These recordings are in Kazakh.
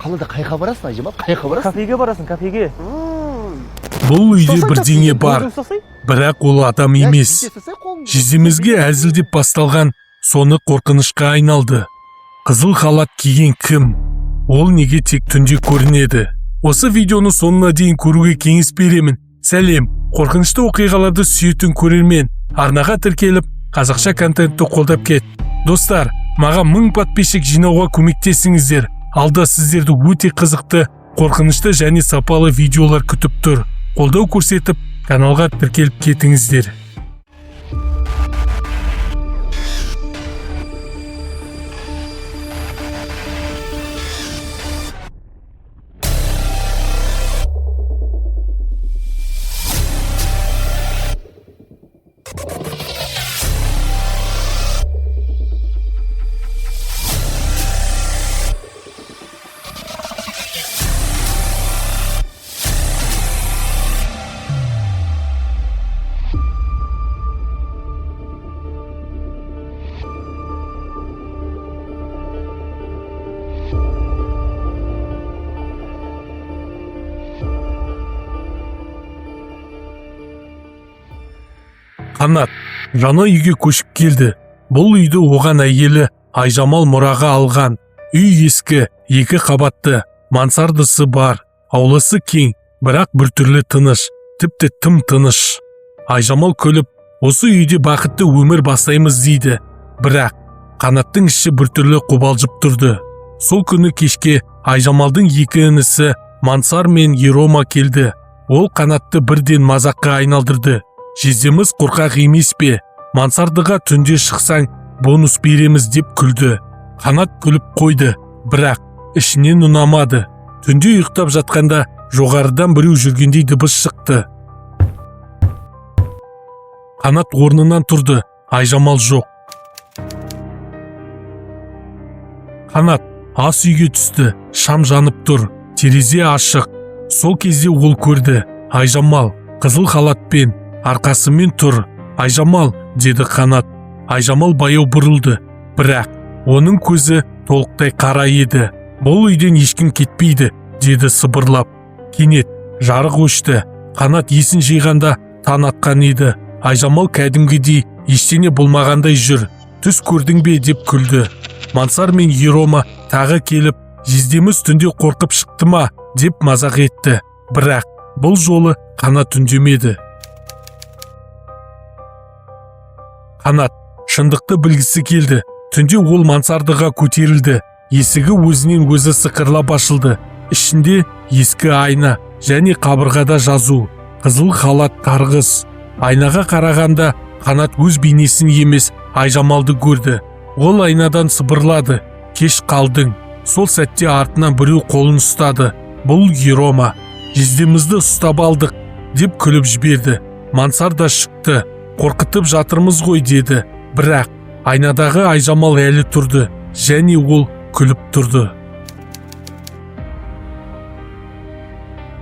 Қалада қайға барасың, Айжамал, қайға барасың? Кафеге барасың, кафеге. Бұл үйде бірдеңе бар, Өзің ұстасай. бірақ ол адам емес. Жездемізге әзілдеп басталған соны қорқынышқа айналды. Қызыл халат киген кім? Ол неге тек түнде көрінеді? Осы видеоны соңына дейін көруге кеңес беремін. Сәлем, қорқынышты оқиғаларды сүйетін көрермен, арнаға тіркеліп, қазақша контентті қолдап кет. Достар, маған 1000 подписчик жинауға көмектесіңіздер. Алда сіздерді өте қызықты, қорқынышты және сапалы видеолар күтіп тұр. Қолдау көрсетіп, каналға тіркеліп кетіңіздер. Қанат жаңа үйге көшіп келді. Бұл үйді оған әйелі Айжамал мұраға алған. Үй ескі, екі қабатты, мансардысы бар, ауласы кең, бірақ біртүрлі тыныш, тіпті тым тыныш. Айжамал күліп, осы үйде бақытты өмір бастаймыз дейді. Бірақ Қанаттың іші біртүрлі қобалжып тұрды. Сол күні кешке Айжамалдың екі інісі Мансар мен Ерома келді. Ол Қанатты бірден мазаққа айналдырды. Жездеміз қорқақ емес пе? Мансардыға түнде шықсаң, бонус береміз деп күлді. Қанат күліп қойды, бірақ ішінен ұнамады. Түнде ұйықтап жатқанда жоғарыдан біреу жүргендей дыбыс шықты. Қанат орнынан тұрды, Айжамал жоқ. Қанат ас үйге түсті, шам жанып тұр, терезе ашық. Сол кезде ол көрді, Айжамал қызыл халатпен арқасымен тұр. Айжамал, деді Қанат. Айжамал баяу бұрылды, бірақ оның көзі толықтай қара еді. Бұл үйден ешкім кетпейді, деді сыбырлап. Кенет жарық өшті. Қанат есін жиғанда таң атқан еді. Айжамал кәдімгідей ештеңе болмағандай жүр. Түс көрдің бе деп күлді. Мансар мен Ерома тағы келіп, жездеміз түнде қорқып шықты ма деп мазақ етті. Бірақ бұл жолы Қанат үндемеді. Қанат шындықты білгісі келді. Түнде ол мансардыға көтерілді. Есігі өзінен өзі сықырлап ашылды. Ішінде ескі айна және қабырғада жазу. Қызыл халат қарғыс. Айнаға қарағанда Қанат өз бейнесін емес, Айжамалды көрді. Ол айнадан сыбырлады. Кеш қалдың. Сол сәтте артынан біреу қолын ұстады. Бұл Ерома. Жездемізді ұстап алдық, деп күліп жіберді. Мансар да шықты. Қорқытып жатырмыз ғой деді. Бірақ айнадағы Айжамал әлі тұрды және ол күліп тұрды.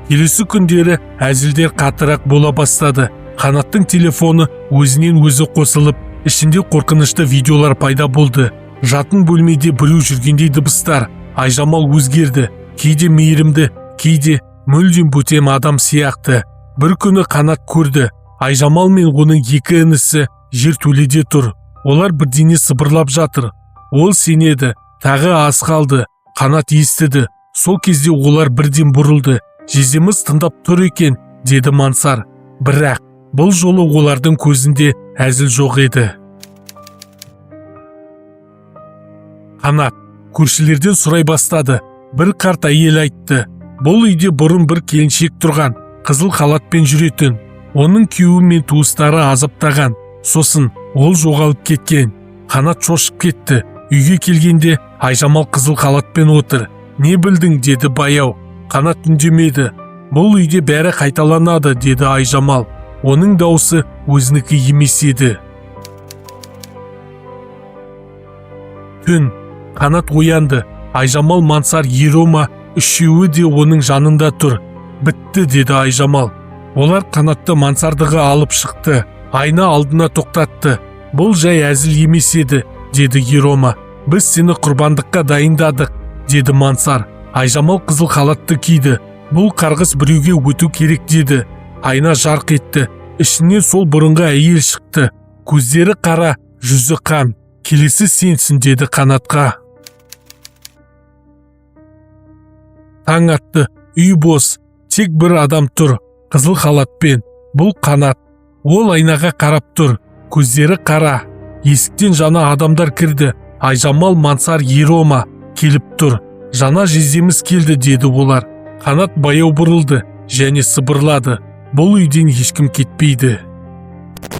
Келесі күндері әзілдер қаттырақ бола бастады. Қанаттың телефоны өзінен өзі қосылып, ішінде қорқынышты видеолар пайда болды. Жатын бөлмеде біреу жүргендей дыбыстар. Айжамал өзгерді. Кейде мейірімді, кейде мүлдем бөтен адам сияқты. Бір күні Қанат көрді. Айжамал мен оның екі інісі жертөледе тұр. Олар бірдеңе сыбырлап жатыр. Ол сенеді. Тағы аз қалды. Қанат естіді. Сол кезде олар бірден бұрылды. Жездеміз тыңдап тұр екен, деді Мансар. Бірақ бұл жолы олардың көзінде әзіл жоқ еді. Қанат көршілерден сұрай бастады. Бір қарт әйел айтты. Бұл үйде бұрын бір келіншек тұрған, қызыл халатпен жүретін. Оның күйеуі мен туыстары азаптаған. Сосын ол жоғалып кеткен. Қанат шошып кетті. Үйге келгенде Айжамал қызыл халатпен отыр. Не білдің, деді баяу. Қанат үндемеді. Бұл үйде бәрі қайталанады, деді Айжамал. Оның даусы өзінікі емес еді. Түн. Қанат оянды. Айжамал, Мансар, Ерома үшеуі де оның жанында тұр. Бітті, деді Айжамал. Олар Қанатты мансардыға алып шықты. Айна алдына тоқтатты. Бұл жай әзіл емес еді, деді Ерома. Біз сені құрбандыққа дайындадық, деді Мансар. Айжамал қызыл халатты киді. Бұл қарғыс біреуге өту керек деді. Айна жарқ етті. Ішінен сол бұрынғы әйел шықты. Көздері қара, жүзі қан. Келесі сенсің деді Қанатқа. Таң атты, үй бос, тек бір адам тұр, қызыл халатпен. Бұл Қанат. Ол айнаға қарап тұр, көздері қара. Есіктен жаңа адамдар кірді. Айжамал, Мансар, Ерома келіп тұр. Жаңа жездеміз келді деді олар. Қанат баяу бұрылды және сыбырлады. Бұл үйден ешкім кетпейді.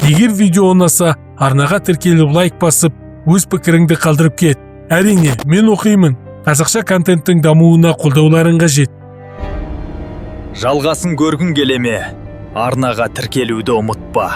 Егер видео ұнаса, арнаға тіркеліп, лайк басып, өз пікіріңді қалдырып кет. Әрине, мен оқимын. Қазақша контенттің дамуына қолдауларың қажет. Жалғасын көргің келе ме? Арнаға тіркелуді ұмытпа.